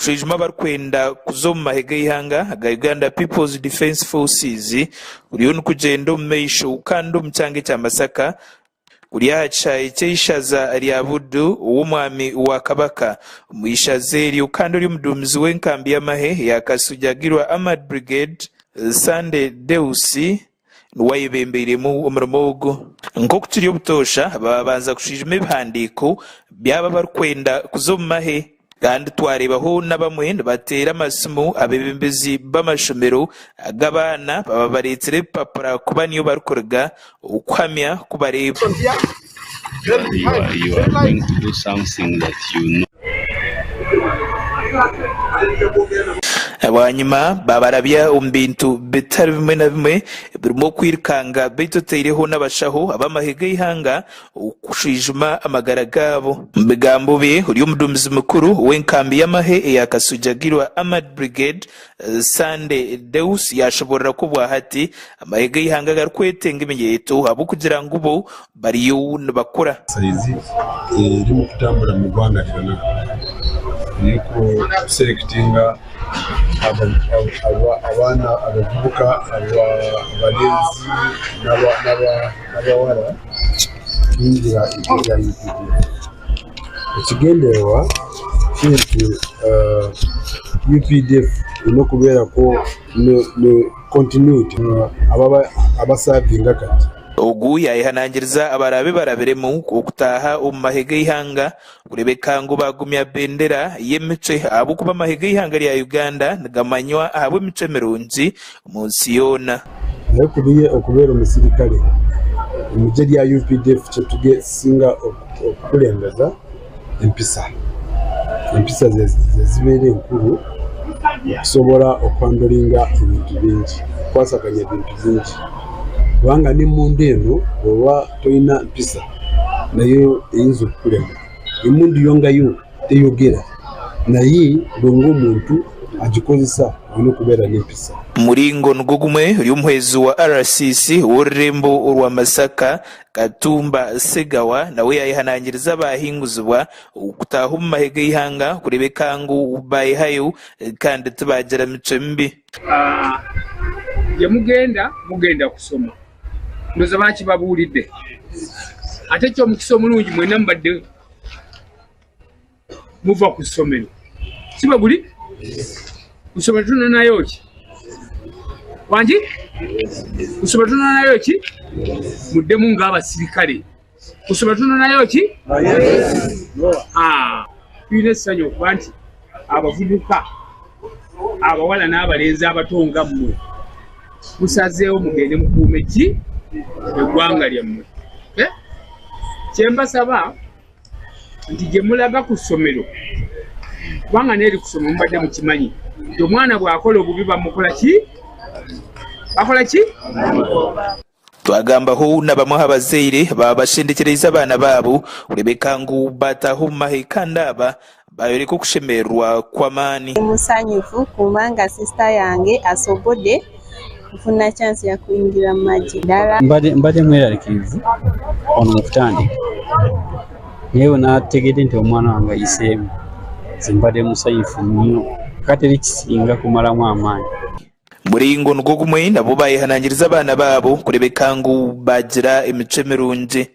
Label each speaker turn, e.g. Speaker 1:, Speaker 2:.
Speaker 1: Kushwijuma abarikwenda kuza omu mahe g'eihanga aga Uganda People's Defence Forces kuriyo nikugyenda omu maisho kandi omu kyanga ekya Masaka kuri aha kishaayi ky'eishaza rya Buddu ow'omwami wa Kabaka omu ishaza eryo kandi ori omuduumizi w'enkambi y'amahe eya Kasujagirwa Armoured Brigade Sunday Deus Niwe ayebembeiremu omurimo ogu. Nk'oku kiri obutoosha, babanza kushwijuma ebihandiiko by'abo abarikwenda kuza omu mahe. Kandi twareebaho n'abamwe nibateera amasimu abeebembezi b'amashomero ag'abaana baba bareetsire ebipapura kuba niyo barikuruga okuhamya ku bareeba. Bwanyima baabarabya omu bintu bitari bimwe na bimwe ebirimu okwirukanga beitu otaireho n'abashaho ab'amahe g'eihanga okushwijuma amagara gaabo. Omu bigambo bye, ori omuduumizi mukuru w'enkambi y'amahe eya Kasujagirwa Armoured Brigade, Sunday Deus yaashoboorora ku obwahati amahe g'eihanga garikwetenga eminyeeto ahabw'okugira ngu bo bariyo nibakura.
Speaker 2: Sayizi erimu kutambura omu gwanga ryona erikuserekitinga abaana abavubuka abalenzi n'abawara kwingira eihe rya UPDF. Ekigyendererwa kiri nti UPDF eine okubeerako continuity abasavinga kati.
Speaker 1: Ogu yaayehanangiriza abaraabe barabiremu okutaaha omu mahe g'eihanga kureebeka ngu baagumya bendera y'emicwe ahabw'okuba amahe g'eihanga rya Uganda nigamanywa ahabw'emicwe mirungi omu nsi yoona.
Speaker 2: Naye kuriya okubeera omusirikare omu igye rya UPDF kyetusinga okukurembeza empisa. Empisa zezibeera enkuru okusobora okuhandoringa ebintu bingi, okukwasaganya ebintu bingi kubanga n'emundu eno bwoba toine mpisa nayo eyinza kukurema. Emundu yo nga yo teyogera naye gwe ng'omuntu agikozesa oine kubeera n'empisa.
Speaker 1: Omuringo nigwo gumwe ori omuhwezi wa RCC ow'orurembo orwa Masaka, Katumba Ssegawa nawe yaayehanangiriza abaahinguzibwa kutaaha omu mahe g'eihanga kureebeka ngu baayehayo kandi tibaagira micwe mibi.
Speaker 3: Gye mugenda, mugenda kusoma. Ndowooza baakibabuulidde. Ate eky'omukisa omurungi mwena mubadde muva ku ssomero. Si bwe guli? Ku ssomero tunonayo ki? Wangi? Ku ssomero tunonayo ki? Muddemu ng'abasirikale. Ku ssomero tunonayo ki? Ah, tulina essanyu okuba nti abavubuka abawala n'abalenzi abato nga mmwe musazeewo mugende mukuume ki eggwanga lyammwe. Eh? Kyembasaba nti gye mulaga ku ssomero kubanga neeri ku ssomero mubadde mukimanyi nti omwana bw'akola obubi bamukola ki bakola ki
Speaker 1: Twagambaho na bamwe aha bazaire baaba bashendekyereize abaana baabo kureebeka ngu baataaha omu mahe kandi aba baayoreka okushemererwa kw'amaani.
Speaker 4: Ndi musanyufu kubanga sisita yange asobode kufuna chance ya kuyingira mu magye dala.
Speaker 5: Mbadde mwerarikirivu wano mu kutandika naye bwe nategedde nti omwana wange ayiseemu nze mbadde musanyufu nnyo kuba teri kisinga kumalamu amaanyi.
Speaker 1: Muringo nigwo gumwe nabo baayehanangiriza abaana baabo kureebeka ngu baagira emicwe mirungi.